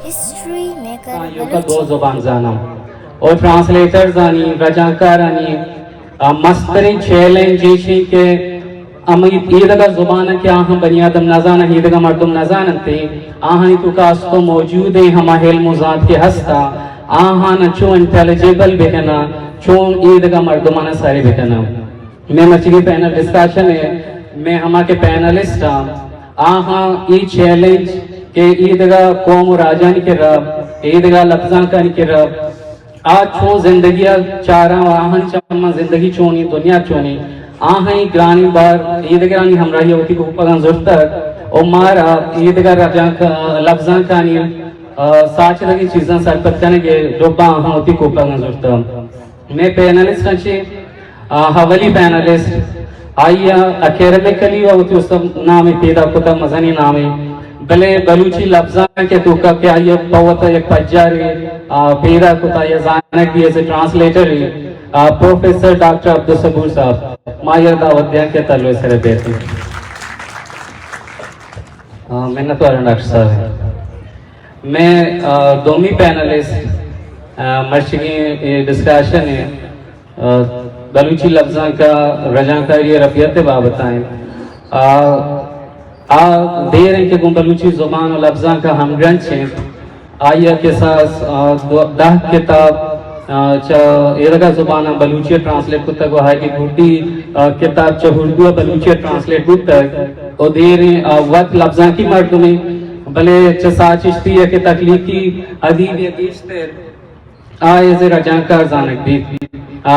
History maker آئی ء دو زبان زاناں۔ او ٹرانسلیٹرز آنی، رجانکار آنی، آ، مستریں چیلنج ایش انت کہ ہمے ایدگہ زبان کہ آہاں بنی آدم نزاناں، ایدگہ مردم نزاننت، آہانی توکا است و موجود ہیں، ہما علم و زانت کہ ہستا، آہاں چون انٹیلیجیبل بکناں، چون ایدگہ مردمانا سر بکناں۔ مئے مرچیگیں پینل ڈسکشن ء مئے ہما کہ پینلسٹ آں، آہاں اے چیلنج کہ ایدگہ قوم و راجانی کرا، ایدگہ لبزانکانی کرا، آ چون زندگی ء چاراں و آہانی چماں زندگی چونیں، دنیا چونیں، آہاں اے گرانیں بار ایدگرانی ہمراہی ء وتی کوپگاں زرتگ و مارا ایدگہ رجانک-، لبزانکانی، آ، ساچتگیں چیزاں سرپد کنگ ء ڈبہ آہاں وتی کوپگاں زرتگ۔ مئے پینلسٹاں چہ، آ، اولی پینلسٹ، آئی ء اکیڈمیکلی و وتی استاد نامے پیدا کتگ، مزنیں نامے، بلے بلوچی لبزانک ء توکا کہ آئی ء پہ وت ء یک پجارے، آ، پیدا کتا یا زانگ بی ایز اے ٹرانسلیٹر، آ، پروفیسر ڈاکٹر عبدالصبور صاحب، ما آئی ء دعوت دیاں کہ تلو ء سر ء بیت۔ آ، منت واراں ڈاکٹر صاحب۔ مئے، آ، دومی پینلسٹ، آ، مرچیگیں اے ڈسکشن ء، آ، بلوچی لبزانک ء رجانکاری ء ربیت ء بابت ء انت۔ آ، آ دیر انت کہ گوں بلوچی زبان و لبزانک ء ہمگرنچ انت۔ آئی ء کساس، آ، دو-، دہ کتاب، آ، چہ ایدگہ زباناں بلوچی ء ٹرانسلیٹ کتگ و آئی ء گڈی، آ، کتاب چہ اردو ء بلوچی ء ٹرانسلیٹ بوتگ۔ و دیریں، آ، وت لبزانکی مردمے، بلے چہ ساچشتی ء کہ تخلیقی ادیب ء گیشتر آ ایز اے رجانکار زانگ بیت۔ آ،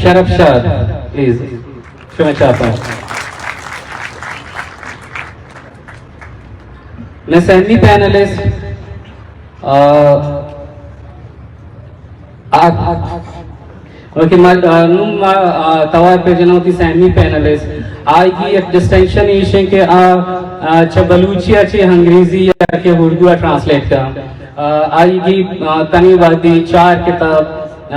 شرف شاد، پلیز، شمئے چاپاں۔ مئے سیمی پینلسٹ، آ، آ، اوکے، ما، آ، نوں ما، آ، توار پر جناں وتی سیمی پینلسٹ۔ آئی ء یک ڈسٹنکشن ایش انت کہ آ، آ، چہ بلوچی ء چہ انگریزی ء کہ اردو ء ٹرانسلیٹ کا۔ آ، آئی ء، آ، تنی وہدی چار کتاب،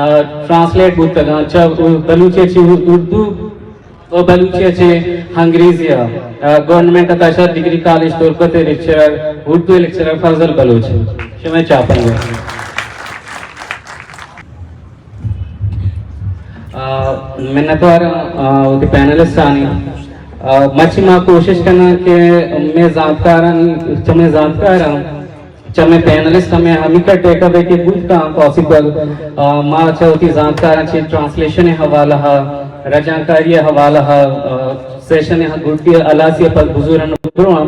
آ، ٹرانسلیٹ بوتگاں، چہ بلوچی ء چہ اردو و بلوچی ء چہ انگریزی ء۔ آ، گورنمنٹ ء تہشر ڈگری کالج تربت ء لیکچرر، اردو ء لیکچرر فضل بلوچ، شمئے چاپنگ۔ آ، منتوار، آ، وتی پینلسٹ آنی۔ آ، مرچی ما کوشش کناں کہ مئے زانتکارانی، چہ مئے زانتکاراں، چہ مئے پینلسٹ ہمے ہمیکا ٹیک اوے کہ بوت کاں پاسبل، آ، ما چہ وتی زانتکاراں چہ ٹرانسلیشن ء حوالہ ء، رجانکاری ء حوالہ ء، آ، سیشن ء گڈی ء ہلاسی ء پد بزورن برواں۔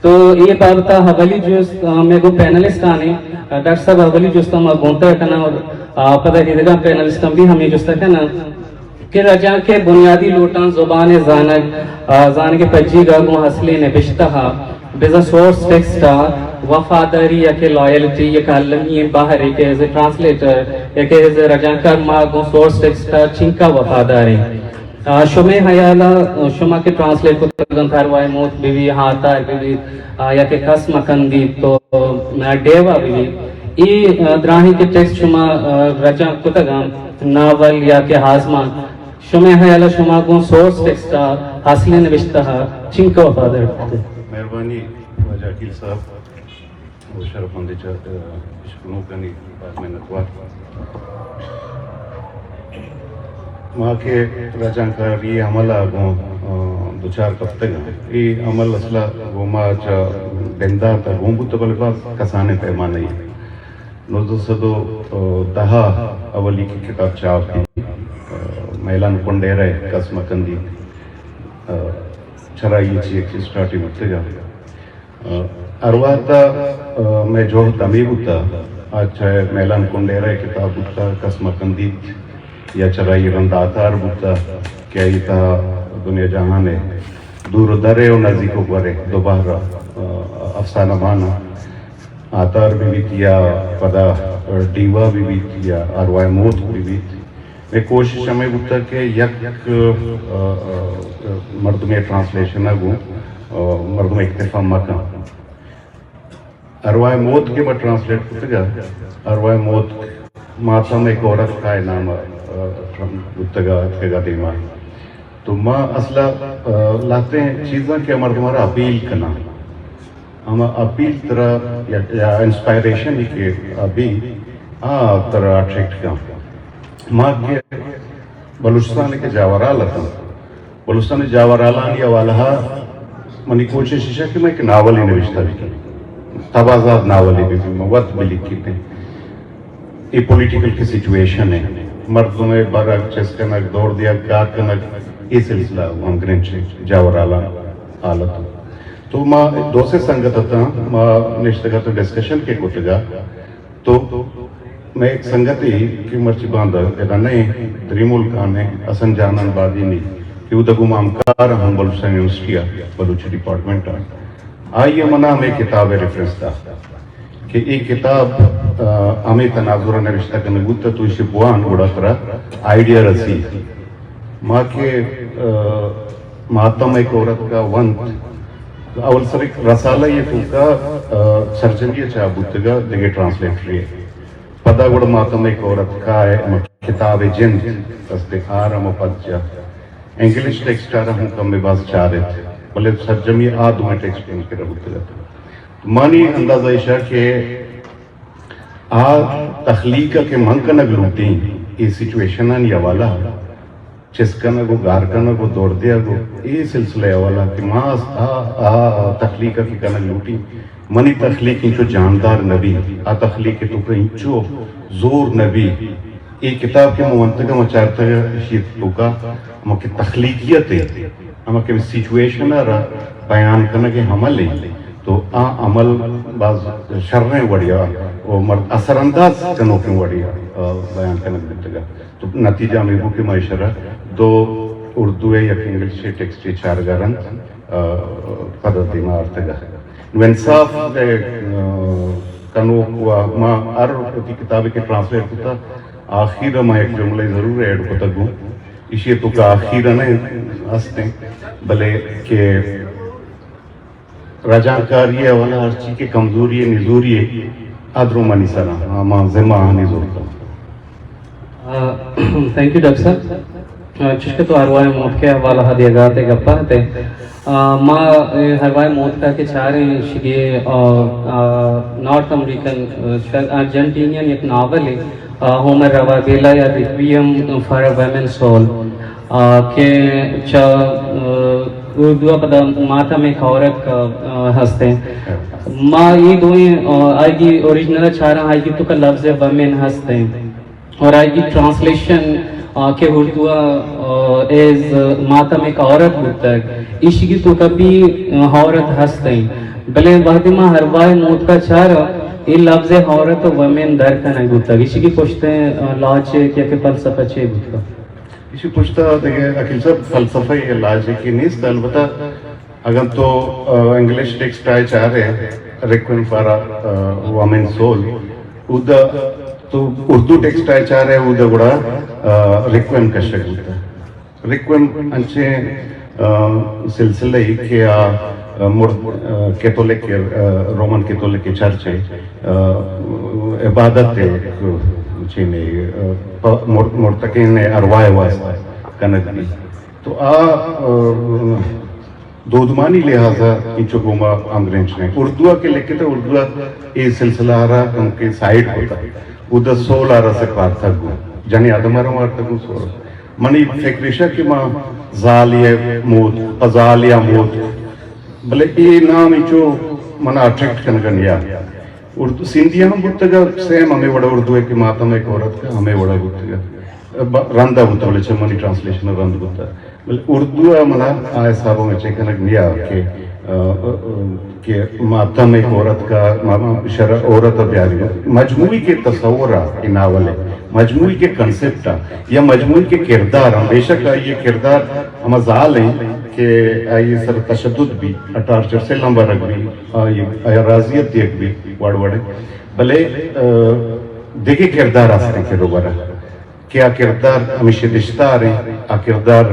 تو اے بابت ء اولی جست، آ، مئے گوں پینلسٹ آنی، آ، ڈاکٹر صاحب اولی جست ء ما گونتر کناں اور، آ، پدا ایدگہ پینلسٹ ہم بھی ہمے جست ء کناں۔ کہ رجانک ء بنیادی لوٹاں زبان ء زانگ، آ، زانگ ء پجیگ ء گوں اصلیں نبشتہ ء بزاں سورس ٹیکسٹ ء وفاداری یا کہ لائلٹی یک المی ئیں بہرے کہ ایز اے ٹرانسلیٹر یا کہ ایز اے رجانکار ما گوں سورس ٹیکسٹ ء چنکا وفادار ایں۔ آ، شمئے ہیال ء شما کہ ٹرانسلیٹ کتگ انت، ارواہ موت بہ بیت، ہاتار بہ بیت، آ، یا کہ کس مکندیت تو، آ، ڈیوا بہ بیت، اے، آ، دراہیں کہ ٹیکسٹ شما، آ، رجانک کتگ انت، ناول یا کہ آزمانک، شمئے ہیال ء شما گوں سورس ٹیکسٹ ء اصلیں نبشتہ ء چنکہ وفادار بوت؟ مہربانی واجہ عقیل صاحب و شرفمند چ-، اشکنوکانی باز منتوار۔ ما کہ رجانکاری عمل ء گوں، آ، دچار کپتگ آں، اے عمل اصل ء گوں ما چہ بندات ء گوں بوت، بلے باز کسانیں پیمانہ ء۔ نوزدہ سد و دہ ء اولی کہ کتاب چاپ بیت، آ، میلان کنڈیرہ ء کس مکندیت، آ، چرائی ء چہ یک اسٹارٹے بوتگ ء۔ آ، ہر وہد ء، آ، مئے جہد ہمے بوتہ، آ چہ میلان کنڈیرہ ء کتاب بوتہ، کس مکندیت یا چرائی ء رند آتار بوتہ کہ آئی تہا دنیا جہان ء دور و درے و نزیک و گورے دوبارہ، آ، افسانہ مان ء آتار بہ بیت یا پدا ڈیوا بہ بیت یا ارواہ موت بہ بیت۔ مئے کوشش ہمے بوتگ کہ یک، آ، آ، مردمے ٹرانسلیشن ء گوں، آ، مردم اکتفا مکن۔ ارواہ موت کہ ما ٹرانسلیٹ کتگ ء، ارواہ موت ماتم ء گورک ء نام ء، آ، بوتگ ء اتکگ ء دیما۔ تو ما اصل ء، آ، لہتیں چیزاں کہ مردم ء را اپیل کناں۔ ہما اپیل ترا یا، یا انسپائریشن کہ ابھی آ ترا اٹریکٹ کن۔ ما کہ بلوچستان کہ جاورال اتاں، بلوچستان جاورالانی حوالہ منی کوشش ایش کہ من ایک ناولے نوشتہ بکناں، تبازات ناولے بھی، بھی من وت بلکیتیں۔ اے پولیٹیکل کی سچویشن ہے، مردم برگ، چست کنگ، دور دیگ، کار کنگ، اے سلسلہ ہم گرنچ جاورالان حالت۔ تو ما دو سے سنگت اتاں، ما نشتگ اتاں، ڈسکشن کے کتگا۔ تو میں ایک سنگت ہی کہ مرچی باندہ ادا نہیں، دری ملکان ہے، حسن جانان بادینی، کہ وہ دگو ہمکار ہم بلوچستان یونیورسٹی آ، بلوچی ڈپارٹمنٹ آ۔ آئی ء منا ہمے کتاب ء ریفرنس دا کہ اے کتاب، آ، ہمے تناظر ء نوشتہ کنگ بوت، تو ایشی بوان گڑا ترا آئیڈیا رسی۔ ما کہ، آ، ماتم ایک عورت کا ونت، اول سر ایک رسالہ یہ تو کا، آ، سرجمی چاہ بوتگا دگہ ٹرانسلیٹری ہے۔ پدا گڑا ماتم ایک عورت کا ہے، کتاب جند است آرم و پد جا۔ انگلش ٹیکسٹ ء را ہوں کم باز چارت، بلے سرجمی آ دوئیں ٹیکسٹ ان کرا بوتگ ات۔ منی اندازہ ایشا کہ آ تخلیق ء کہ من کنگ لوٹیں، اے سچویشنانی حوالہ، چست کنگ و گار کنگ و دور دیگ و اے سلسلہ حوالہ کہ ما آ، آ تخلیق ء کہ کنگ لوٹیں، منی تخلیق انچو جاندار نہ بی، آ تخلیق ء توکا انچو زور نہ بی۔ اے کتاب کہ من ونتگ ء من چارتگ ء ایشی ء توکا ہما کہ تخلیقیت ء، ہما کہ سچویشن ء را بیان کنگ ء عمل ء، تو آ عمل باز شریں وڑیا و مرد اثر انداز کنوکیں وڑیا، آ، بیان کنگ بیتگ ء۔ تو نتیجہ ہمے بو کہ ما ایشرا دو اردو ء یک انگلش ء ٹیکسٹ ء چارگ ء رند، آ، پدا دیما آرتگ ء۔ نوں انصاف ء، آ، کنوک و ما ہر وتی کتابے کہ ٹرانسلیٹ کتا، آخیر ء ما یک جملہ ضرور ایڈ کتگ گوں۔ ایشی ء توکا آخیر ء نہ ہستیں، بلے کہ رجانکاری ء حوالہ ہرچی کہ کمزوری ء نزوری ء آ درو منی سرا، آ ما ذمہ آہانی زور کناں۔ آ، تھینک یو ڈاکٹر صاحب۔ آ، چشکہ تو ارواہ موتک ء حوالہ ء دیگا تے گپا تے۔ آ، ما، اے، ارواہ موتک ء کہ چاریں ایشی ء، آ، آ، نارتھ امریکن، آ، شاید ارجنٹینین یک ناول ہے، آ، ہومر روابیلا یا ریکویم فار اے ویمن سول، آ، کہ چا، آ، اردو ء پدا ماتم ایک عورت کا، آ، ہستیں۔ ما یہ دوئیں، آ، آئی اوریجنل چاراں، آئی تو کا لفظ ویمن ہستیں۔ اور آئی کی ٹرانسلیشن، آ، کہ اردو ء، آ، ایز ماتم ایک عورت بوتگ، ایشی کی تو کبھی، آ، عورت ہستیں۔ بلے وہدے ما ہر وائے موتکا چارا، اے لفظ عورت و ویمن در کنگ بوتگ۔ ایشی کی پشتیں، آ، لاجک یا کہ فلسفہ چے بوتگ؟ ایشی پشتا دگہ عقیل صاحب فلسفہ یا لاجک نیست، البتہ اگاں تو، آ، انگلش ٹیکسٹ ء چارے، ریکوئم فار، آ، وومن سول، اودا تو اردو ٹیکسٹ ء چارے، اودا گڑا، آ، ریکوئم کشگ بوتا۔ ریکوئم انچیں، آ، سلسلہ ای کہ آ، آ، مر-، آ، کیتھولک، آ، رومن کیتھولک چرچ ء، آ، عبادت ء چینے، آ، پ-، مر-، مرتکین ارواح واسطہ کنگ بی۔ تو آ، آ، دودمانی لحاظ ء انچو گوما ہمگرنچ نہ۔ اردو ء کہ لکھتہ، اردو ء اے سلسلہ ء را کمکے سائیڈ کتہ۔ اود ء سول ء را سپارتگ گوں۔ جنی آدم ء را وارتگ گوں سول۔ منی فکر ایش ء کہ ما زالی ء موت، پہ زالی ء موت۔ بلے اے نام انچو من اٹریکٹ کنگ ء نیا۔ اردو سندھی ہم بوتگ ء سیم ہمے وڑ ء اردو ء کہ ماتم ایک عورت کا ہمے وڑ ء بوتگ ء۔ ب-، رند ء بوتگ، بلے چہ منی ٹرانسلیشن ء رند بوتگ۔ بلے اردو ء منا آ حساب ء چے کنگ نیا کہ، آ، آ، کہ ماتم ایک عورت کا، ما-، ما-، شر عورت ء بیاری۔ مجموعی کے تصور ء اے ناول ہے، مجموعی کے کنسپٹ ء یا مجموعی کے کردار ء، بے شک آئی کردار ہما زال ہیں کہ آئی سر تشدد بھی، ٹارچر سے لمبا رکھ بھی، آئی، آئی راضیت دیکھ بھی، وڑ وڑ۔ بلے، آ، دگہ کردار ہستیں کہ روبرا۔ کہ آ کردار ہمیشہ دشتار ہیں، آ کردار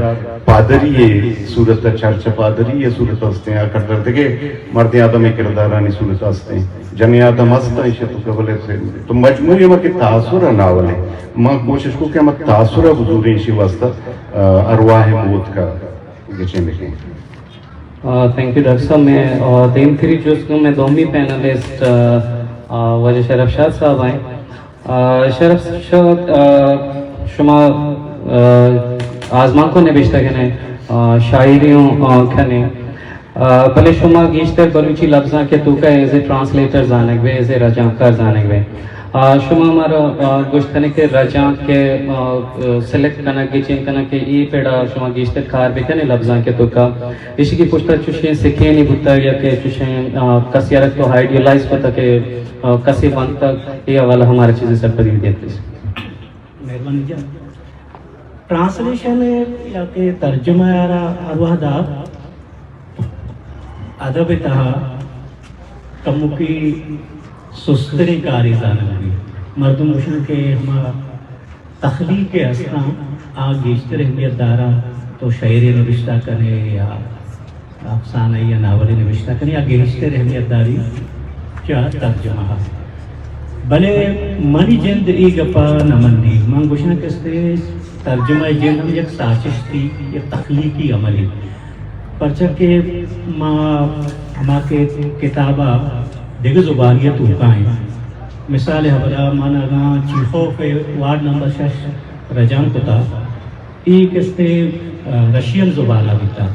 پادری ء صورت ء، چرچ ء پادری ء صورت ء ہستیں، آ کردار دگہ مردیں آدم ء کردارانی صورت ء ہستیں، جنیں آدم ہستاں ایشی ء تو قبل ء سے۔ تو مجموعی ہما کہ تاثر ء ناول ہے، ما کوشش کو کہ ہما تاثر ء بزوریں ایشی واسطہ، آ، ارواح موت کا گچین بکیں۔ آ، تھینک یو ڈاکٹر صاحب۔ میں، آ، دیمتری جست گوں میں دومی پینلسٹ، آ، آ، واجہ شرف شاد صاحب آئیں۔ آ، شرف شاد، آ، شما، آ، آزمانکو نبشتہ کنے، آ، شاعری ہوں، آ، کنے۔ آ، بلے شما گیشتر بلوچی لبزانک ءِ توکا ایز اے ٹرانسلیٹر زانگ بے، ایز اے رجانکار زانگ بے۔ آ، شما مارا، آ، گوشت کنے کہ رجانک ءِ، آ، سلیکٹ کنگ، گچین کنگ کہ اے پڑا شما گیشتر کار بکنے لبزانک ءِ توکا۔ ایشی کہ پشتا چوشیں سکھینے بوتگ یا کہ چوشیں، آ، کسے ءَ را تو آئیڈیالائز کتگ کہ، آ، کسے بنتگ، اے حوالہ ہمارا چیزے سرپدی دیت پلیز۔ مہربانی جان۔ ٹرانسلیشن یا کہ ترجمہ ءَ را ہر وہدا ادب ءِ تہا کموکی سستریں کارے زانگ بیت۔ مردم گوشن کہ ہما تخلیق ءِ ہستاں آ گیشتر اہمیت داراں، تو شعرے نبشتہ کنے یا افسانہ یا ناولے نبشتہ کنے، آ گیشتر اہمیت داری چہ ترجمہ ءَ۔ بلے منی جند اے گپا نہ منی۔ من گوشاں کہ استیں ترجمہ ءِ جند ہم یک ساچشتی، یک تخلیقی عملے۔ پرچا کہ ما ہما کہ کتابا دگہ زبانی ءِ توکا ایں۔ مثال ءِ ہبرا من اگاں چیخوف ءِ وارڈ نمبر شش رجانک کتا، اے کہ استیں، آ، رشین زبانا بیتا۔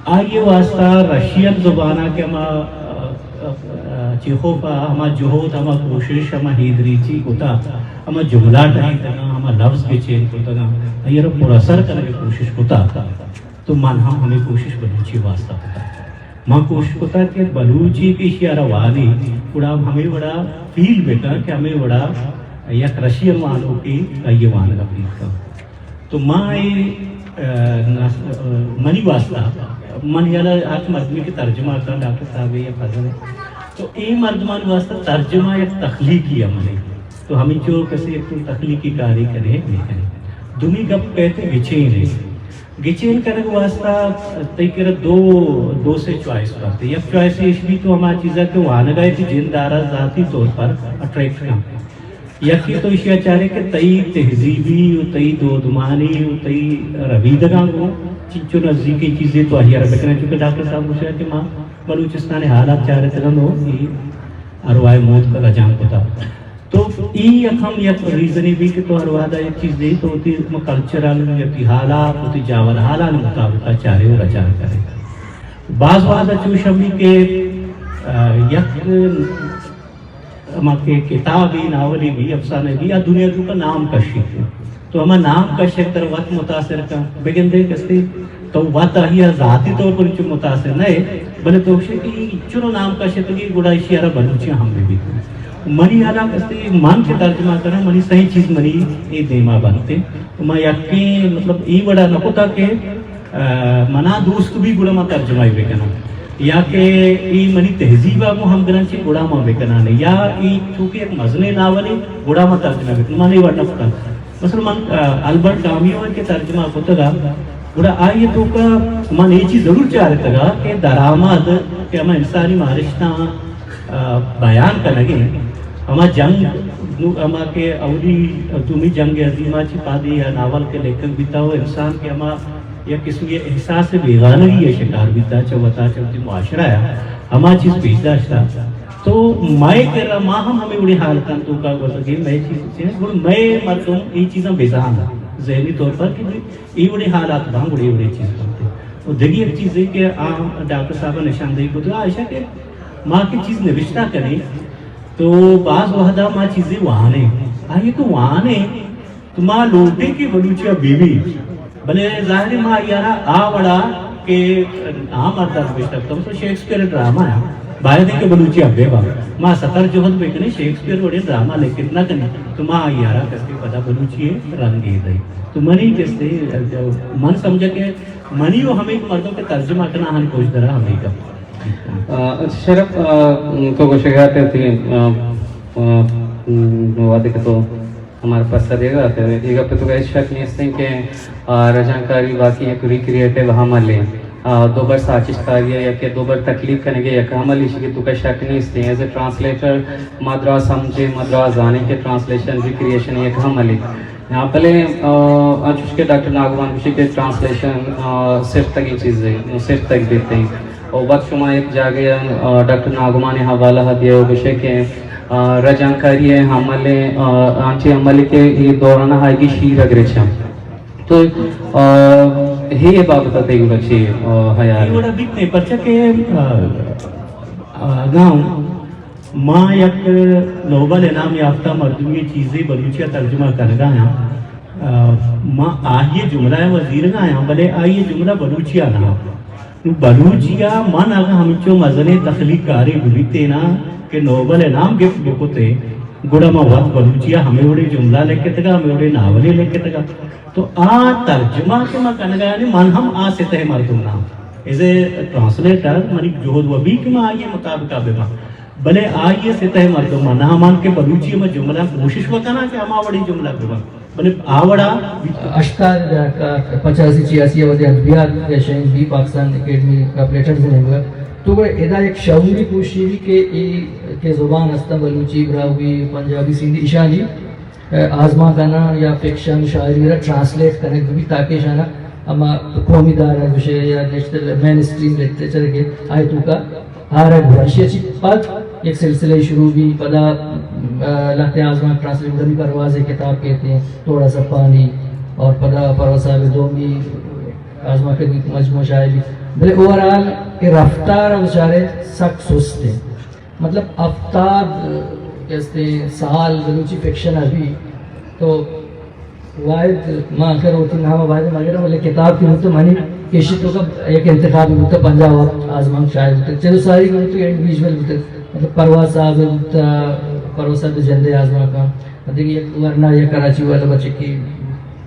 آئی ءِ واسطہ رشین زبان ءَ کہ ہما، آ، آ، چیخوف ءَ ہما جہد، ہما کوشش، ہما ہیدریچی کتا، ہما جملہ ڈنیتگاں، ہما لفظ گچین کتگاں، آئی ءَ را پر اثر کنگ ءِ کوشش کتا۔ تو من ہم ہمے کوشش بلوچی ءِ واسطہ کتا۔ من کوشش کتا کہ بلوچی کہ ایشی ءَ را وانی، گڑا ہمے وڑا فیل بکن کہ ہمے وڑا یک رشین وانوکے آئی ءِ وانگ ءَ فیل کن۔ تو ما اے، آ، نس-، آ، منی واسطہ، منی ہیالا ہرچ مردمے کہ ترجمہ کن، ڈاکٹر صاحب یا فضل، تو اے مردمانی واسطہ ترجمہ یک تخلیقی عملے۔ تو ہمینچو کسے یک تخلیقی کارے کنے، بکنے۔ دومی گپ کئیت گچین ءِ۔ گچین کنگ واسطہ تئی کرا دو، دو سے چوائس بنت۔ یک چوائس ایش بیت تو ہما چیزا کہ وانگا ءَ تئی جند آرا ذاتی طور پر اٹریکٹ کن۔ یکے تو ایشی ءَ چارے کہ تئی تہذیبی و تئی دودمانی و تئی ربیدگاں گوں چنچو نزیکیں چیزے تو آئی ءَ را بکنے، چونکہ ڈاکٹر صاحب گوشگ کہ ما بلوچستان ءِ حالات چارتگ انت و اے ارواہ ءِ موت رجانک کتا۔ تو اے یک ہم یک ریزنے بی کہ تو ہر وہدا یک چیزے تو وتی کلچرل، وتی حالات، وتی جاور حالانی مطابق ءَ چارے و رجانک کرے۔ باز وہدا چوش ہم بی کہ، آ، یک ہما کہ کتابے، ناولے بی، افسانہ بی، آ دنیا توکا نام کشیت۔ تو ہما نام کشگ ترا وت متاثر کن۔ بگندے کسے تو وت آئی ءَ ذاتی طور پر انچو متاثر نہ ئے، بلے تو گوشے کہ اے چنو نام کشتگی، گڑا ایشی ءَ را بلوچی ہم بہ بیت۔ منی ہیالا کسے من کہ ترجمہ کناں، منی سئیں چیز منی اے دیما بنت۔ ما یکیں، مطلب، اے وڑا نہ کتا کہ آ، منا دوست بی گڑا ما ترجمہ ءَ بکناں، یا کہ اے منی تہذیب ءَ گوں ہمگرنچ ایں گڑا ما بکناں، یا اے چونکہ یک مزنیں ناولے گڑا ما ترجمہ بکناں، من اے وڑ نہ کتاں۔ مثلاً من، آ، البرٹ کامیو ءَ کہ ترجمہ کتگ ءَ، گڑا آئی ءِ توکا من اے چیز ضرور چارتگ ءَ کہ درآمد کہ ہما انسانی مارشتاں آ، بیان کنگ ءَ ہما جنگ، نو ہما کہ اولی، دومی جنگ عظیم ءَ چہ پد اے ناول کہ لیکگ بیتا و انسان کہ ہما یک قسمے احساس بیگانگی ءِ شکار بیتا چہ وتا، چہ وتی معاشرہ ءَ، ہما چیز پیش داشتا۔ تو مئے کرا ما ہم ہمے وڑیں حالتاں توکا گوزگ ءَ ایں، مئے چیز چے، گڑا مئے مردم اے چیزاں بزان ذہنی طور پر کہ اے وڑیں حالات باں، گڑا اے وڑیں چیز بنت۔ و دگہ یک چیزے کہ آ ڈاکٹر صاحب ءَ نشاندہی کتگ، آ ایش کہ ما کہ چیز نبشتہ کنیں تو باز وہدا ما چیزے وانیں، آئی کہ وانیں تو ما لوٹیں کہ بلوچی ءَ بہ بی، بلے ظاہر ہے ما آئی ءَ را آ وڑا کہ آ مرد ءَ نبشتہ کتگ، مثلاً شیکسپیئر ءِ ڈرامہ ءَ باید ہے کہ بلوچی ءَ بہ با۔ ما ستر جہد بہ کنیں، شیکسپیئر وڑیں ڈرامہ لیکت نہ کنیں، تو ما آئی ءَ را کسے پدا بلوچی ءِ رنگے دئیں۔ تو منی کسے، من سمجھا کہ منی و ہمے مردم کہ ترجمہ کناں، آہانی گوشدارا ہمے گپ۔ آ، اچھا شرف، آ، تو گوشگ ءَ ات کہ، آ، آ، وہدے کہ تو ہمارا پسہ دیگ ءَ ات، اے گپ ءِ توکا ہچ شک نیست کہ، آ، رجانکاری واقعی یک ریکریٹو عملے، آ، دوبر ساچشتکاری ءِ یا کہ دوبر تخلیق کنگ ءِ یک عملے، ایشی ءِ توکا شک نیست۔ ایز اے ٹرانسلیٹر ما درا سمجھیں، ما درا زانیں کہ ٹرانسلیشن ریکریشن یک عملے۔ ہاں، بلے، آ، انچوش کہ ڈاکٹر ناگمان گوشی کہ ٹرانسلیشن، آ، سرتگیں چیزے، سرتگ بیتیں۔ و وت شما یک جاگہ، آ، ڈاکٹر ناگمان حوالہ دیو گوشے کہ، آ، رجانکاری عمل، آ، آنچی عمل کہ یہ دوران ہائیگی شیر اگرچا۔ تو، آ، یہ بابت تے گڑا چی، آ، خیال؟ یہ وڑا بیت نہیں، پرچہ کہ، آ، آ، گاؤں ما یک نوبل انعام یافتہ مردمی چیزے بلوچی ء ترجمہ کنگا آں۔ آ، ما آئی جملہ ء وزیرگا آں، بلے آئی جملہ بلوچی ء نہ۔ نوں بلوچی ء من اگاں ہمچو مزنیں تخلیق کارے ببیتیناں کہ نوبل انعام گپت بکتے، گڑا ما وت بلوچی ء ہمے وڑے جملہ لکھتگا، ہمے وڑے ناولے لکھتگا۔ تو آ ترجمہ کہ ما کنگا یعنی من ہم آ سطح مردم نہ۔ ایز اے ٹرانسلیٹر منی جہد و بی کہ ما آئی مطابقہ بباں۔ بلے آئی ء سطح مردم ء نہ مان کہ بلوچی ء ما جملہ کوشش و کناں کہ ہما وڑی جملہ بہ بنت، بلے آ وڑا ہشتاد ء دہک ء پچاسی چھیاسی ء وھدے ادبیات ء شنگ بی پاکستان اکیڈمی آف لیٹرز ء نیمگ ء، تو گڑا ادا یک شعوری کوششے بی کہ اے کہ زبان ہستاں بلوچی، براہوئی، پنجابی، سندھی، ایشانی آزمانکاناں یا فکشن، شاعری ء را ٹرانسلیٹ کنگ بہ بیت تاکہ ایشاناں ہما قومی دار ء گوشے یا گیشتر مین اسٹریم لٹریچر کہ آئی توکا آرگ بہ ایشی چی پد یک سلسلہ شروع بی، پدا، آ، لہتے آزمانک ٹرانسلیٹ بی، پرواز ء کتاب کیتے ہیں، توڑا سا پانی، اور پدا پرواز صاحب دومی آزمانک بی مجموعہ شاعری۔ بلے اوورآل کہ رفتار ء بچارے سک سست ہے۔ مطلب، ہفتاد کہ استیں سال بلوچی فکشن ابھی تو واحد ما آخر ہوتی نام واحد مگر بلے کتاب کی مطلب منی کشی تو کا ایک انتخاب ہوتا پنجاب آزمان شاید ہوتا، چلو ساری کو تو انڈیویجول ہوتا، مطلب پرواز صاحب ہوتا، پرواز صاحب جندے آزمان کا، دیکھیے ورنہ یہ کراچی والا بچے کی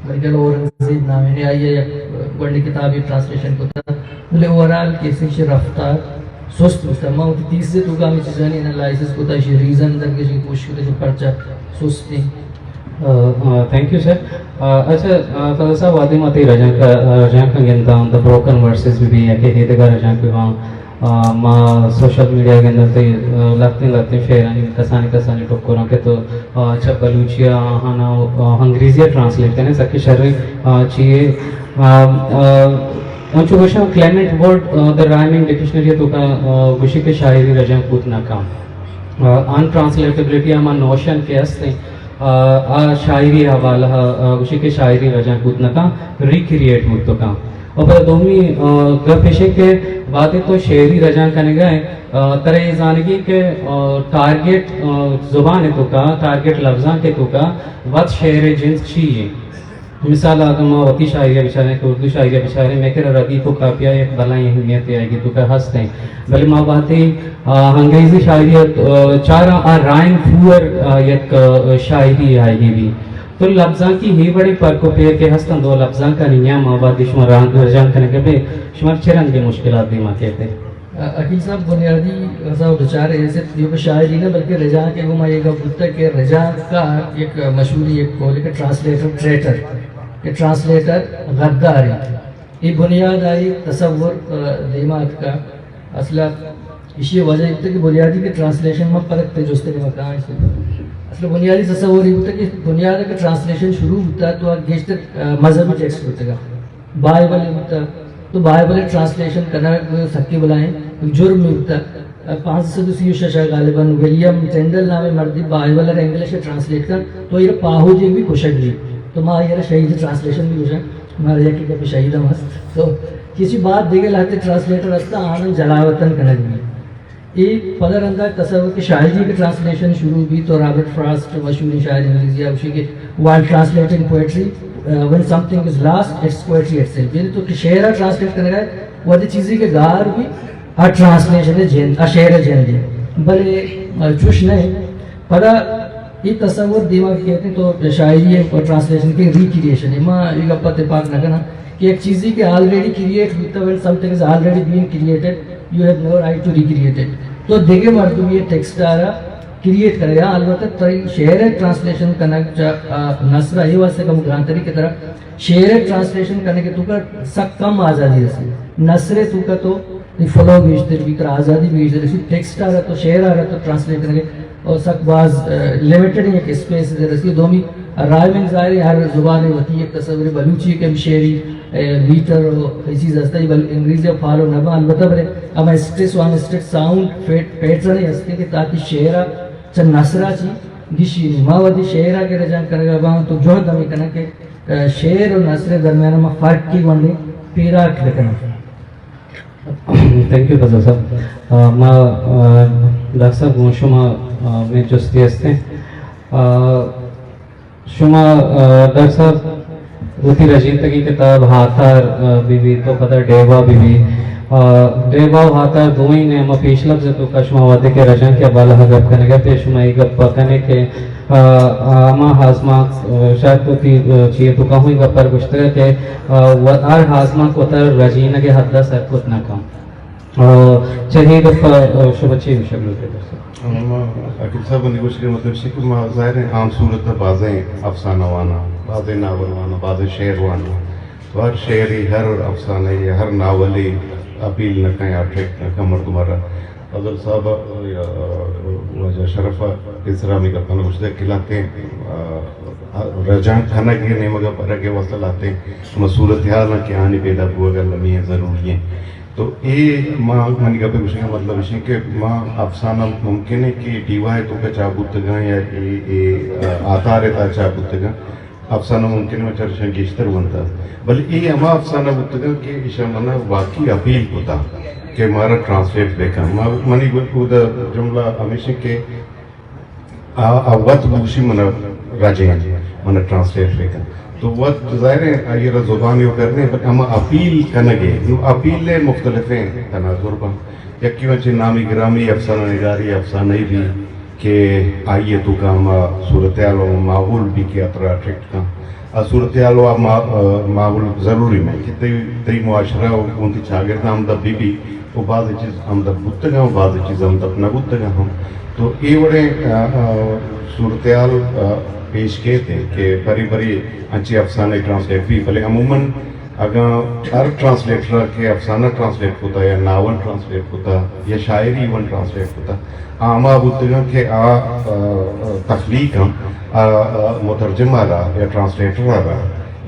میڈیکل اورنگزیب نام ہے، آئی ہے یک گونڈی کتابی ٹرانسلیشن کو تھا، بلے اوورآل کیسے سے رفتار سست بوتگ۔ ما وتی تھیسز ء توکا ہمے چیزانی انالائسس کتگ، ایشی ریزن درکش ء کوشش کتگ کہ پرچا سست انت۔ آ، آ، تھینک یو سر۔ آ، اچھا، آ، فضل صاحب، وہدے ما تئی رجانک، آ، رجانکاں گنداں، دا بروکن ورسز بہ بی یا کہ ایدگہ رجانک بہ باں، آ، ما سوشل میڈیا گنداں تئی، آ، لہتیں لہتیں شعرانی کسانی کسانی ٹکراں کہ تو، آ، چہ بلوچی ء آہاں، آ، انگریزی ء ٹرانسلیٹ کنے سکیں شریں، آ، چیے، آ، آ، انچو گوشاں کلیمنٹ وڈ، آ، دا رائمنگ ڈکشنری ء توکا، آ، گوشی کہ شاعری رجانک بوت نہ کن۔ آ، ان ٹرانسلیٹیبلٹی ہما نوشن کہ ہستیں، آ، آ شاعری حوالہ، آ، گوشی کہ شاعری رجانک بوت نہ کن، ریکریٹ بوت تو کن۔ اور پدا دومی، آ، گپ ایشیں کہ وہدے تو شعری رجانک کنگا ئے، آ، ترا اے زانگی کہ، آ، ٹارگٹ، آ، زبان توکا، ٹارگٹ لفظاں کے توکا، وت شعر جنس چی ہے؟ مثال، اگاں ما وتی شاعری ء بچاریں کہ اردو شاعری ء بچاریں، مئے کرا ردیف و قافیہ یک بلائیں اہمیت آئی توکا ہست ہیں، بلے ما وہدے، آ، انگریزی شاعری ء، آ، چاراں آ رائم پور، آ، یک، آ، شاعری آئی بی۔ تو لبزانکی ہی بڑی پرک و پیر کے ہستن دو لبزانکانی نیام ما وہدے شما ران-، رجان کنگے بے شما چرندی مشکلات دیما کہتے؟ عقیل صاحب، بنیادی غزا و بچار ایسے دیو کہ شاعری نہ بلکہ رجانک ء گوما یہ گپ بوتگ کہ رجانک ء یک مشہوری یک قول کہ ٹرانسلیٹر ٹریٹر، کہ ٹرانسلیٹر غداری۔ یہ بنیاد آئی تصور، آ، دیما اتکا۔ اصل ایشی وجہ یہ کہ بنیادی کہ ٹرانسلیشن میں پرک پہ جوستے کے مکان سے۔ اصل بنیادی تصور یہ بوتا کہ بنیاد کہ ٹرانسلیشن شروع بوتا تو آ گیشتر، آ، مذہبی ٹیکسٹ بوتگا۔ بائبل بوتا، تو بائبل ٹرانسلیشن کنگ سکی بلائیں جرم بوتا۔ پانچ سد و سی و شش غالباً ولیم ٹینڈل نامیں مردی بائبل ء انگلش ء ٹرانسلیٹ کن، تو ایر پاہو دیگ بھی کشگ بھی۔ تو ما ایر شہید ٹرانسلیشن بھی گوشن، مارا یکی گپ شہید ہم ہست۔ تو کسی بات دیگه لہتے ٹرانسلیٹر ہستا آنن جلاوطن کنگ بھی۔ اے پدا رندا تصور کہ شاعری کے ٹرانسلیشن شروع بھی تو رابرٹ فراسٹ مشہوریں شاعر انگریزی ء گوشی کہ while translating poetry, uh, when something is lost, it's poetry itself. یعنی تو کہ شعر ء ٹرانسلیٹ کنگا ہے، وہدے چیزی کہ گار بھی آ ٹرانسلیشن ء جند، آ شعر ء جند ہے۔ بلے، آ، چوش نہ ہے۔ پدا یہ تصور دیما کہ کہتے ہیں تو شاعری ء ٹرانسلیشن کے ریکریشن ہے۔ ما یہ گپ اتفاق نہ کنا کہ ایک چیزی کہ آلریڈی کریٹ ہوتا ہے، when something is already being created, you have no right to recreate it. تو دیگه مردمی ٹیکسٹ آرا کریٹ کرے گا۔ البتہ تئی شعر ء ٹرانسلیشن کنگ چا، آ، نثر ء یہ واسطے کم گرانتری کی طرح شعر ء ٹرانسلیشن کرنے کے تو کا سک کم آزادی رسی۔ نثر ء تو کا تو فلو گیشتر بھی، ترا آزادی بھی گیشتر رسی۔ ٹیکسٹ آ رہا تو شعر آ رہا تو ٹرانسلیٹ کرنے کے اور سک باز، آ، لمیٹڈ ایک اسپیس رسی۔ دومی رائمنگ ظاہر ہے ہر زبان ءِ وتی یک تصور، بلوچی ءِ کہ ہم شعری، اے، میٹر و اے چیز ہستہ، بل انگریزی ءَ فالو نہ باں، البتہ بلے ہما اسٹریس و ہما اسٹریس ساؤنڈ پیٹ-، پیٹرن ہستے کہ تاکہ شعر ءَ چہ نثر ءَ چی گیشینی۔ ما وتی شعر ءَ کہ رجانک کنگ ءَ باں تو جہد ہمے کناں کہ، اے، شعر و نثر ءِ درمیان ءَ ما فرق کی گونڈیں پیداک بکناں۔ تھینک یو فضل صاحب۔ آ، ما، آ، ڈاکٹر صاحب گوں شما، آ، میں جستی ہستیں۔ آ، شما، آ، ڈاکٹر صاحب، وتی رجینتگیں کتاب ہاتار، آ، بہ بی تو پدا ڈیوا بہ بی۔ آ، ڈیوا و ہاتار دوئیں ءِ ہما پیش لبز ءِ توکا شما وہدے کہ رجانک ءِ حوالہ ءَ گپ کنگ ءَ پہ شما اے گپ ءَ کنے کہ، آ، آ، ہما آزمانک، آ، شاید وتی، آ، چی ءِ توکا ہوں اے گپ ءَ گوشتگ کہ، آ، و-، ہر آزمانک وتارا رجینگ ءِ حد ءَ سر کت نہ کن۔ آ، چہ اے گپ ءَ، آ، شما چے گوشگ لوٹ ئے ڈاکٹر صاحب؟ ما عقیل صاحب ءِ گوشگ ءِ مطلب ایش کہ ما ظاہر ہے عام صورت ءَ بازیں افسانہ واناں، بازیں ناول واناں، بازیں شعر واناں۔ تو ہر شعرے، ہر افسانہ ءَ، ہر ناولے اپیل نہ کن یا اٹریکٹ نہ کن مردم ءَ را۔ فضل صاحب ءَ یا واجہ شرف ءَ پیسرا ہمے گپاں گوشتگ کہ لہتیں، آ، رجانک کنگ ءِ نیمگ ءَ برگ ءِ واستہ لہتیں ہما صورتحالاں کہ آہانی پیدا بوگ المی ایں، ضروری ایں۔ تو اے ما، منی گپ ءِ گوشگ ءِ مطلب ایش ایں کہ ما افسانہ ممکن ایں کہ ڈیوا ءِ توکا چاپ بوتگاں یا اے، اے، آ، آتار ءِ تہا چاپ بوتگاں، افسانہ ممکن ایں ما چرشاں گیشتر ونتہ، بلے اے ہما افسانہ بوتگاں کہ ایشاں منا واقعی اپیل کتا کہ مارا ٹرانسلیٹ بکن۔ ما، منی گو-، اودا جملہ ہمیش ایں کہ آ، آ وت بگوشی منا رجیں، منا ٹرانسلیٹ بکن۔ تو وت ظاہر ہے آئی را زبانی و کرنے، بلے ہما اپیل کنگے، نو اپیل ءِ مختلفیں تناظر بن۔ یکی وچ نامی گرامی افسانہ نگاری افسانہ ای بھی کہ آئی توکا ہما صورتحال و ماحول بھی کہ اترا اٹریکٹ کن۔ آ صورتحال و آ ما-، آ، ماحول ضروری میں کہ تئی، تئی معاشرہ و گوں تئی چاگرد ہمدپ بہ بی، و بعض چیز ہمدپ بوتگاں و بعض چیز ہمدپ نہ بوتگاں ہم۔ تو اے وڑیں، آ، آ، صورتحال، آ، پیش کیت کہ بری بری انچیں افسانے ٹرانسلیٹ بی، بلے عموماً اگاں ہر ٹرانسلیٹر کہ افسانہ ٹرانسلیٹ کتا یا ناول ٹرانسلیٹ کتا یا شاعری ایون ٹرانسلیٹ کتا، آ ہما بوتگاں کہ آ، آ، آ، تخلیق ہم، آ، آ، مترجم ءَ را یا ٹرانسلیٹر ءَ را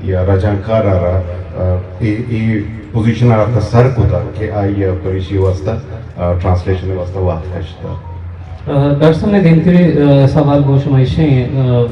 یا رجانکار ءَ را، آ، اے، اے پوزیشن ءَ آرتا سر کتا کہ آئی ءَ پریشی واسطہ، آ، ٹرانسلیشن واسطہ وہد کشتا۔ آ، ڈاکٹر صاحب، میں دیمتری، آ، سوال گوں شما ایشیں، آ،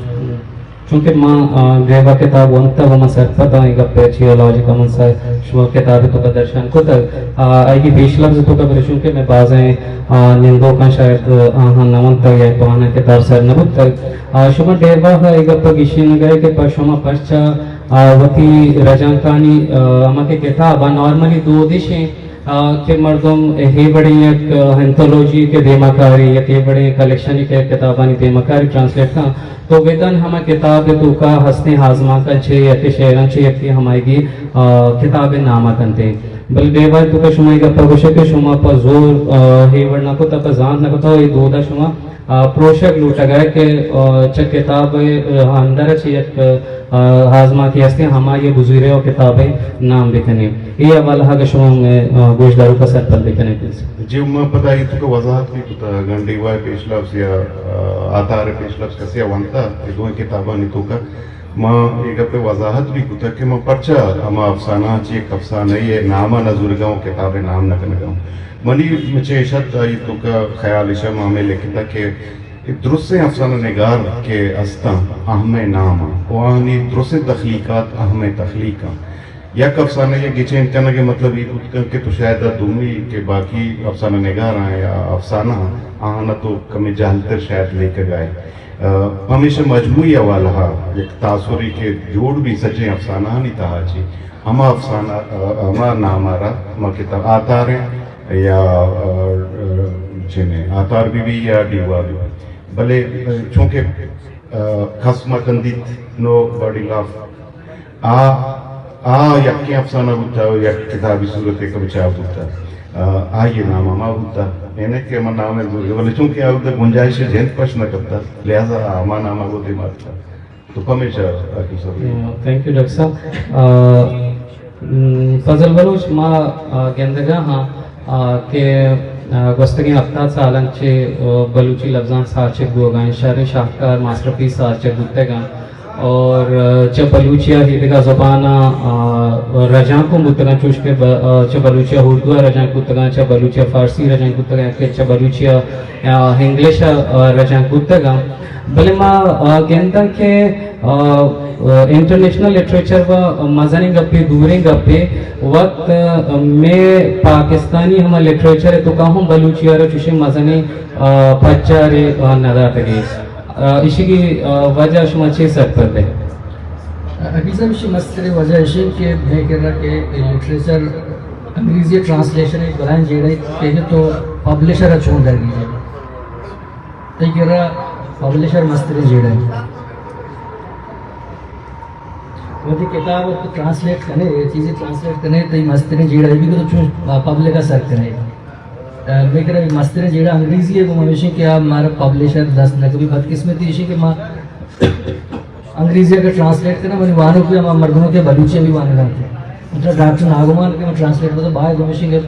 چونکہ ما، آ، ڈیوا کتاب ونتگ و من سرپد آں اے گپ ءَ چی ءَ، لاجک ءَ من سر شما کتاب ءِ توکا درشان کتگ۔ آ، آئی پیش لبز ءِ توکا بلے چونکہ میں بازیں، آ، نندوکاں شاید آہاں نہ ونتگ یا تو آہاں کتاب سر نہ بوتگ۔ آ، شما ڈیوا ءَ اے گپ ءَ گیشینگ ءَ کہ پہ شما پرچا، آ، وتی رجانکانی، آ، ہما کہ کتاب ءَ نارملی دود ایش ایں، آ، کہ مردم اے وڑیں یک، آ، انتھولوجی کہ دیما کاری، یک اے وڑیں کلیکشنی کہ کتابانی دیما کاری ٹرانسلیٹ کن، تو بدن ہما کتاب ءِ توکا ہستیں آزمانکاں چہ یا کہ شعراں چہ یکے ہمائیگی، آ، کتاب ءِ نام ءَ کنت۔ بلے ڈیوا ءِ توکا شما اے گپ ءَ گوشے کہ شما پہ زور، آ، اے وڑ نہ کتا، پہ زانت نہ کتا، اے دود ءَ شما آ، پروشگ لوٹگ ءَ کہ، آ، چہ کتاب ءِ، آ، اندر ءَ چہ یک، آ، آزمانکے ہستیں، ہمائی ءَ گزیرے و کتاب ءِ نام بکنیں۔ اے حوالہ ءَ اگہ شما مئے، آ، گوشداروک ءَ سرپد بکنیں پلیز۔ جی، ما پدا اے توکا وضاحت بھی کتا، اگاں ڈیوا ءِ پیش لفظ یا، آ، آتار ءِ پیش لفظ کسے ءَ ونتا، اے دوئیں کتابانی توکا ما اے گپ ءِ وضاحت بھی کتگ کہ ما پرچا ہما افسانہ چہ یک افسانہ ءِ نام ءَ نہ زورگاں و کتاب ءِ نام نہ کنگاں۔ منی چہ ایش ات آئی توکا خیال ایش ءَ ما ہمے لکھتگ کہ درستیں افسانہ نگار کہ استاں، آ ہمے نام آں و آہانی درستیں تخلیقات آ ہمے تخلیق آں۔ یک افسانہ ءِ گچین کنگ ءِ مطلب اے بوت کنت کہ تو شاید آ دومی کہ باقی افسانہ نگار آں یا افسانہ آں، آہاں تو کمے جہل تر شاید لیکگ ءَ ئے۔ آ، پمیشا مجموعی حوالہ ءَ یک تاثرے کہ جوڑ بی سجیں افسانہانی تہا چی، ہما افسانہ، آ، ہما نام ءَ را ما کتاب آتار ایں یا، آ، آ، چینے، آتار بہ بی یا ڈیوا بہ بی۔ بلے، آ، چونکہ، آ، کس ما کندیت، نو باڈی لاف۔ آ، آ یکیں افسانہ بوتا و یک کتابی صورت ءَ کم چاپ بوتا۔ آ، آئی ءِ نام ہما بوتا۔ یعنی کہ ہما نام ءَ زور، بلے چونکہ آ وتا گنجائش ءِ جند پش نہ کپتا، لہذا آ ہما نام ءَ گوں دیما کپتا۔ تو پمیشا عاقب صاحب۔ آ، تھینک یو ڈاکٹر صاحب۔ آ، م، فضل بلوچ ما، آ، گندگا ہاں، آ، کہ، آ، گوستگیں ہفتاد سالاں چہ، آ، بلوچی لبزانک سارچک بوگا انت، شریں شاہکار ماسٹر پیس سارچک بوتگاں۔ اور، آ، چہ بلوچی ءَ ایدگہ زباناں، آ، رجانک اوں بوتگاں، چوش کہ ب-، آ، چہ بلوچی ءَ اردو ءَ رجانک بوتگاں، چہ بلوچی ءَ فارسی رجانک بوتگاں، کہ چہ بلوچی ءَ، آ، انگلش ءَ، آ، رجانک بوتگاں۔ بلے ما، آ، گنداں کہ، آ، آ، انٹرنیشنل لٹریچر و مزنیں گپے، دوریں گپے، وت، آ، مئے پاکستانی ہما لٹریچر ءِ توکا ہم بلوچی ءَ را چوشیں مزنیں، آ، پجارے، آ، نداتگے۔ آ، ایشی ءِ، آ، وجہ شما چے سرپد ئے؟ حفیظ صاحب، ایشی مستریں وجہ ایشی کہ مئے کرا کہ اے لٹریچر انگریزی ٹرانسلیشن ایک بلائیں جیڑہ کہ تو پبلشر ءَ چون در گیجے۔ تئی کرا پبلشر مستریں جیڑہ۔ وتی کتاب تو ٹرانسلیٹ کنے، اے چیزی ٹرانسلیٹ کنے، تئی مستریں جیڑہ بھی تو چون پبلک ءَ سر کنے۔ آ، مئے کرا مستریں جیڑہ انگریزی ءِ گوما ہمیش ایں کہ آ مارا پبلشر دست نہ کپی۔ بدقسمتی ایش ایں کہ ما انگریزی ءَ کہ ٹرانسلیٹ کناں، منی وانوک بھی ہما مردم کہ بلوچی ءَ بھی وانگ ءَ انت۔ مطلب ڈاکٹر ناگمان کہ ما ٹرانسلیٹ کتگ، باید ہمیش ایں کہ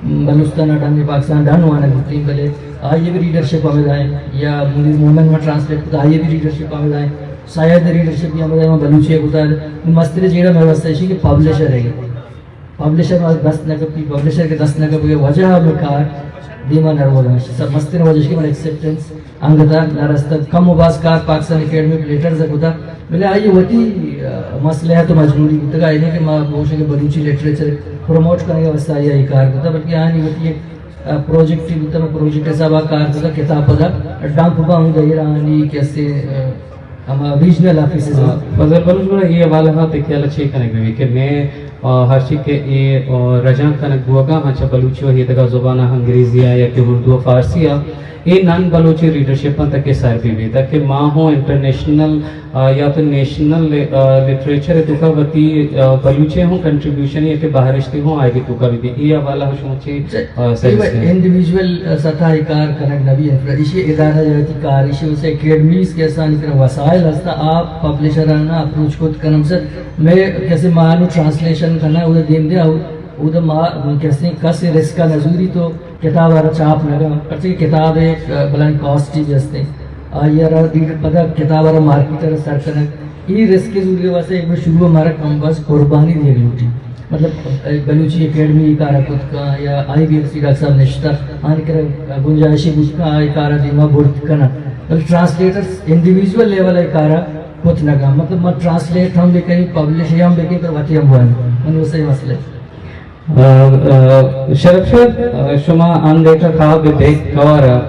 بلوچستان ءَ ڈن، پاکستان ءَ ڈن وانگ بوتیں، بلے آئی ءِ بھی ریڈرشپ ہمدا ایں، یا منیر مومن ما ٹرانسلیٹ کتگ، آئی ءِ بھی ریڈرشپ ہمدا ایں، سید ءِ ریڈرشپ بھی ہمدا ایں، ما بلوچی ءَ کتگ۔ مستریں جیڑہ مئے واسطہ ایش ایں کہ پبلشر ایں۔ پبلشر ءَ دست نہ کپی، پبلشر کہ دست نہ کپی، وجہ ہمے کار دیما نہ روگ ءَ۔ سب مستریں وجہ کہ من ایکسپٹنس انگت ءَ نہ رستگ۔ کم و باز کار پاکستان اکیڈمی پلیٹرز ءَ کتا، بلے آئی وتی، آ، مصلحت و مجبوری بوتگ، آئی نہ کہ ما گوشیں کہ بلوچی لٹریچر پروموٹ کنگ ءِ واسطہ آئی ءَ اے کار کتا، بلکہ آنی وتی یک، آ، پروجیکٹ بوتا، پروجیکٹ حساب ءَ کار کتا، کتاب پدا ڈمپ با ہوں دے ایرانی کیسے، آ، ہما ریجنل آفیسز۔ آ، فضل بلوچ گڑا اے حوالہ ءَ تئی خیال ءَ چے کنگ بہ بیت کہ مئے، آ، ہرچی کہ اے، آ، رجانک کنگ بوگا ہاں چہ بلوچی و ایدگہ زباناں، انگریزی ءَ یا کہ اردو و فارسی ءَ، اے نان بلوچی ریڈرشپ ءَ تک سر بہ بیت کہ ما ہوں انٹرنیشنل، آ، یا تو نیشنل، آ، لٹریچر ءِ توکا وتی، آ، بلوچی ہوں کنٹریبیوشن یا کہ بہرشتی ہوں آئی ءِ توکا بہ بیت۔ اے حوالہ ءَ شما چے، آ، سجیسٹ کنئے؟ انڈیویجول سطح ءَ کار کنگ نہ بی، انفرا-، ایشی ادارہ جاتی کار، ایشی واسطہ اکیڈمیز کہ استان، اتنا وسائل ہستا، آپ پبلشرانہ اپروچ کت کنم سر، میں کسے مانو ٹرانسلیشن کرنا، وہ دیم دے، او، او دا ما کسے کسے رسک نزوری تو کتاب ءَ را چاپ نہ کناں، پرچہ کہ کتاب ءِ یک بلائیں کاسٹ بھی ہستے۔ آئی ءَ را ریڈر پدا کتاب ءَ را مارکیٹ ءَ را سر کنگ، اے رسک ءِ زوری ءِ واسطہ یک بار شروع ءَ مارا کم باز قربانی دیگ لوٹی۔ مطلب، اے بلوچی اکیڈمی اے کار ءَ کت کن یا آئی بی ایف سی ڈاکٹر صاحب نشتہ، آنی کرا گنجائشی بوت کن، آ اے کار ءَ دیما برت کناں۔ بلے ٹرانسلیٹرز انڈیویجول لیول ءَ اے کار ءَ کت نہ کن۔ مطلب، من ٹرانسلیٹ ہم بکنی، پبلش ہم بکنی، پر وتی ہم بوانی۔ من وہ صحیح مسئلہ۔ آ، آ، شرف شر، آ، شما انگیکہ خواب بیگ کور ءَ،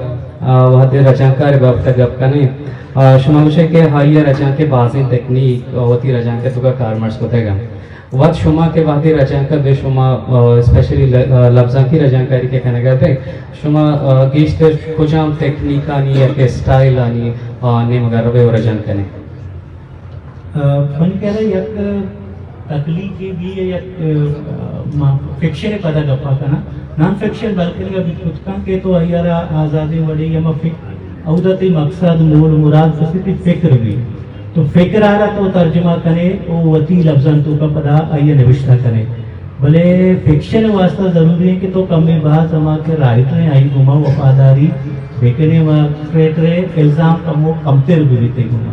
آ، وہدے رجانکار ءِ بابت ءَ گپ کن ئے۔ آ، شما گوش ئے کہ آئی ءَ رجانک ءِ بازیں تکنیک، آ، وتی رجانک ءِ توکا کارمرز کتگ انت۔ وت شما کہ وہدے رجانک ءَ بے شما، آ، اسپیشلی ل-، آ، لبزانکی رجانکاری کہ کنگ ءَ بے، شما، آ، گیشتر کجام تکنیکانی یا کہ اسٹائلانی، آ، نیمگ ءَ رو ئے و رجانک کن ئے؟ آ، من کرا یک تخلیقی بھی یک، آ، ما فکشن ءِ پدا گپا کناں۔ نان فکشن بلکنگا بھی کت کن کہ تو آئی ءَ را آزادیں وڑے یا ما فک-، اودا تئی مقصد، مول، مراد، کسے تئی فکر بھی۔ تو فکر ءَ را تو ترجمہ کنے، او وتی لبزان توکا پدا آئی ءَ نوشتہ کنے۔ بلے فکشن ءِ واسطہ ضروری ہے کہ تو کمے باز ہما کہ رائٹر ہیں، آئی گوما وفاداری بکنے، و رائٹر ءِ الزام کمو کمتر بھی بیتے گوما۔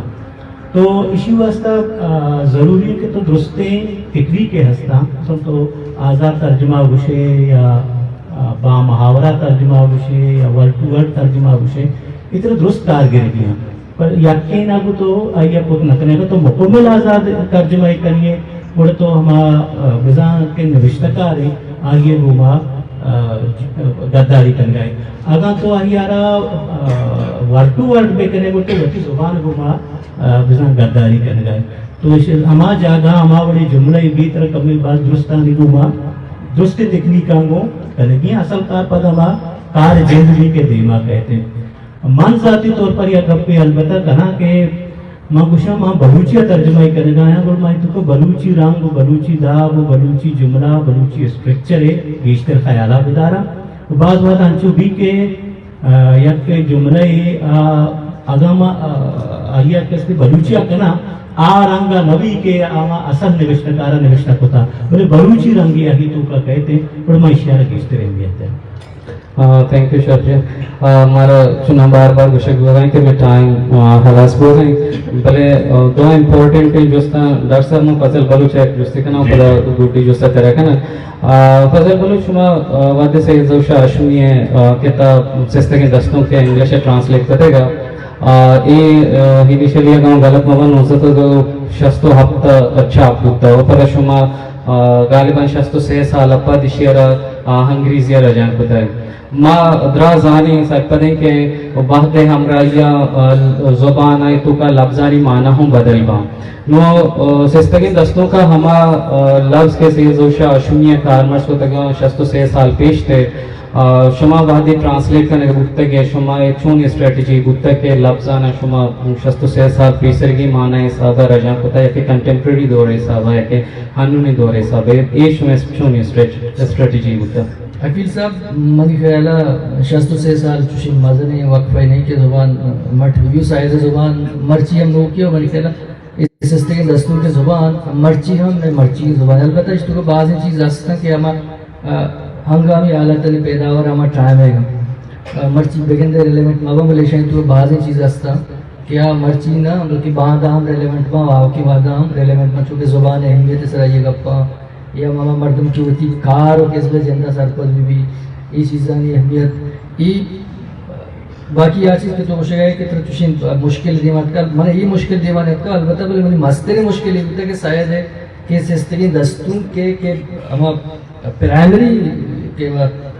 تو ایشی واسطہ، آ، ضروری ہے کہ تو درستیں تکنیک ءِ ہستاں، مثلاً تو آزاد ترجمہ گوشے یا، آ، با محاورہ ترجمہ گوشے یا ورڈ ٹو ورڈ ترجمہ گوشے، اتنا درست کار گرگی ہیں۔ پر یقین اگو تو آئی ءَ کت نہ کنے، اگاں تو مکمل آزاد ترجمہ ءَ کنے، گڑا تو ہما، آ، بزاں کہ نوشتہ کارے، آئی ءِ گوما، آ، غداری کنگائے۔ اگاں تو آئی ءَ را، آ، ورڈ ٹو ورڈ بکنے، گڑا تو وتی زبان گوما آ، بزاں غداری کنگا انت۔ تو اش-، ہما جاگہ، ہما وڑیں جملہ ءَ بیت را کمے باز درستانی گوما، درستیں تکنیکاں گوں کنگی اصل کار پد ہما کار جند بھی کہ دیما کئیت۔ من ذاتی طور پر یک گپے البتہ کناں کہ من گوشاں، من بلوچی ءَ ترجمہ ءَ کنگا آں، گڑا من تو بلوچی رنگ و بلوچی داب و بلوچی جملہ، بلوچی اسٹرکچر ءَ گیشتر خیالا بداراں۔ و باز وقت انچو بھی کہ آ، یک جملہ ءَ، آ، اگاں ما، آ، آئی ءَ کسے بلوچی ءَ کناں، آ رنگ ءَ نہ بی کہ آ ما اصل نوشتہ کار ءَ نوشتہ کتا، بلے بلوچی رنگے آئی توکا کئیت، گڑا ما ایشی ءَ را گیشتر اہمیت دئیں۔ آ، تھینک یو شرف جان۔ آ، مارا چوناں بار بار گوشگ بوگ ءَ کہ مئے ٹائم، آ، ہلاس بوگ ءَ، بلے، آ، دو امپورٹنٹ جستاں ڈاکٹر صاحب، من فضل بلوچ ءَ یک جستے کناں، جی، پدا جی۔ دوٹی جستا ترا کناں۔ آ، فضل بلوچ، شما، آ، وھدے سید ظہور شاہ ہاشمی ءِ، آ، کتاب سستگیں دستونک کہ انگلش ءَ ٹرانسلیٹ کتگ ءَ، آ، اے، آ، انیشلی اگاں غلط مہ باں، نوزدہ سد ءُ شست ءُ ہپت ءَ چاپ بوتگ ءُ پدا شما، آ، غالباً شست ءُ سے سال ءَ پد ایشی ءَ را، آ، انگریزی ءَ رجانک کتگ۔ ما دراہ زانیں سرپدیں کہ وھد ءِ ہمراہی ءَ، آ، زبان ءِ توکا لبزانی معنی ہم بدل باں۔ نوں، آ، سستگیں دستونک ءَ ہما، آ، لبز کہ سید ظہور شاہ ہاشمی ءَ کارمرز کتگ اَنت شست ءُ سے سال پیش تہ، آ، شما وھدے ٹرانسلیٹ کنگ بوتگ ئے، شما اے چون اسٹریٹجی بوتگ کہ لبزاں شما شست ءُ سے سال پیسریگیں معنی ءِ حساب ءَ رجانک کتگ، یا کہ کنٹمپریری دور ءِ حساب ءَ، یا کہ ہنونی دور ءِ حساب ءَ، اے شما چون اسٹریٹ-، اسٹریٹجی بوتگ؟ عقیل صاحب، منی خیال ءَ شست ءُ سے سال چوشیں مزنیں وقفہ نہ اِنت کہ زبان مٹ بہ بیت، سائز زبان مرچی ہم نوکی ءُ منی خیال ءَ اے سستگیں دستونک ءِ زبان مرچی ہم مئے مرچی زبان۔ البتہ اشی توکا بازیں چیز ہست اَنت کہ ہما، آ، ہنگامی حالتانی پیداوار ہما ٹائم ءِ، آ، مرچی بگندے ریلیونٹ مہ باں، بلے اشانی توکا بازیں چیز ہست اَنت کہ آ مرچی نہ بلکہ باندا ہم ریلیونٹ باں، آؤکیں وھدا ہم ریلیونٹ باں، چونکہ زبان ءِ اہمیت ءِ سرا اے گپاں یا ہما مردم کہ وتی کار ءُ کسب ءِ جند ءَ سرپد بہ بیت، اے چیزانی اہمیت، اے باقی آ چیز کہ تو گوشگ ءَ ئے کہ ترا چوشیں مشکل دیما اتکگ، من اے مشکل دیما نیتکگ، البتہ بلے منی مستریں مشکل اے بوتگ کہ سید ءِ کہ سستگیں دستونک کہ، کہ ہما پرائمری کہ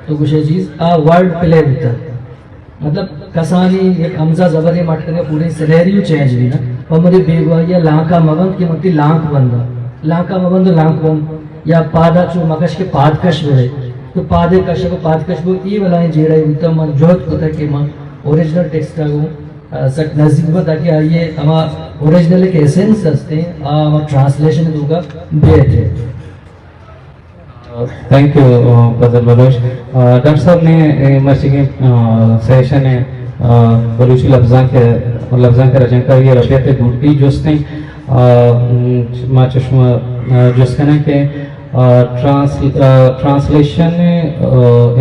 تو گوشے چیز آ ورڈ پلے بوتگ۔ مطلب کسانی یک ہمزہ زبرے مٹ کنگ ءَ پوریں سینیریو چینج بی نا۔ پہ مدے بیگواہی ءَ لانکا مہ بند کہ من تئی لانک بنداں۔ لانکا مہ بند ءُ لانک بند۔ یا پادا چو مکش کہ پادکش بہ بئے۔ تو پادے کشگ ءُ پادکش بو، اے بلاہیں جیڑہ بوتگ، من جہد کتگ کہ من اوریجنل ٹیکسٹ ءَ گوں، آ، سک نزیک بہ تاکہ آئی ءِ ہما اوریجنل کہ ایسنس ہستیں، آ ہما ٹرانسلیشن ءِ توکا بیت۔ تھینک یو، آ، فضل بلوچ۔ آ، ڈاکٹر صاحب نے، اے، مرچیگیں، آ، سیشن ءَ، آ، بلوچی لبزانک ءِ، لبزانک ءِ رجانکاری ءِ ربیت ءِ دوٹی جست ایں۔ آ، م، ما چہ شما، آ، جست کنیں کہ، آ، ٹرانس-، آ، ٹرانسلیشن ءِ، آ،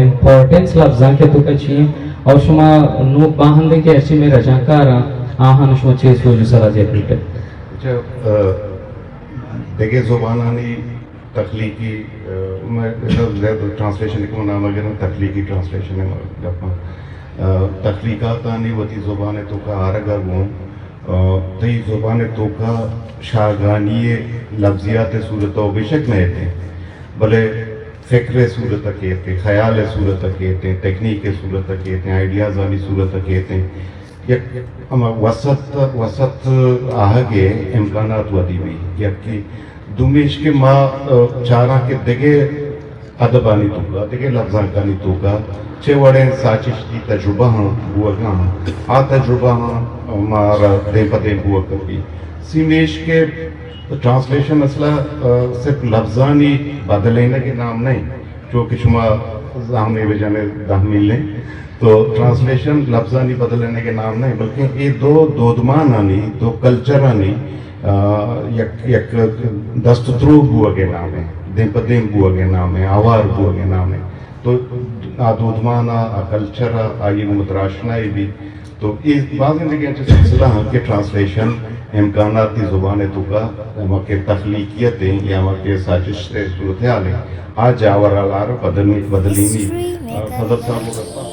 امپورٹنس لبزانک ءِ توکا چی ایں؟ اور شما نوک باہندے کہ ہرچی مئے رجانکار آں، آہاں شما چے سوج ءُ سلاہ دیگ لوٹ ئے؟ اچھا، آ، دگہ زبانانی تخلیقی، آ، مئے زیادہ ٹرانسلیشن کہ من نام گراں، تخلیقی ٹرانسلیشن ءِ گپ اِنت۔ آ، تخلیقاتانی وتی زبان ءِ توکا آرگ ءَ گوں، آ، تئی زبان ءِ توکا شاہگانی ءِ لبزیات ءِ صورت ءَ بے شک نہ اتیں، بلے فکر ءِ صورت ءَ کیتیں، خیال ءِ صورت ءَ کیتیں، ٹیکنیک ءِ صورت ءَ کیتیں، آئیڈیازانی صورت ءَ کیتیں۔ یک ہما وسط، وسط آہگ ءِ امکانات ودی بی۔ یکے دومی اش کہ ما، آ، چاراں کہ دگہ ادبانی توکا، دگہ لبزانکانی توکا چہ وڑیں ساچشتی تجربہ ہاں بوگا ہاں، آ تجربہ ہاں مارا دیم پہ دیم بوگ بی۔ سیمی اش کہ ٹرانسلیشن اصلا، آ، صرف لبزانی بدلینگ ءِ نام نہ ایں، چو کہ شما زہمے بجن ئے دہ میل ایں۔ تو ٹرانسلیشن لبزانی بدلینگ ءِ نام نہ ایں، بلکیں اے دو دودمانانی، دو کلچرانی، آ، یک، یک دست دروگ بوگ ءِ نام ایں، دیم پہ دیم بوگ ءِ نام ایں، ہوار بوگ ءِ نام ایں۔ تو آ دودمان ءَ، آ کلچر ءَ، آئی ءَ گوں متراشنائی بی۔ تو اے بازیں دگہ انچیں سلسلہ ہاں کہ ٹرانسلیشن امکاناتی زبان ءِ توکا ہما کہ تخلیقیت ایں یا ہما کہ ساچشت ءِ صورتحال ایں، آ جاور الار بدلنی، بدلینی۔ آ، فضل صاحب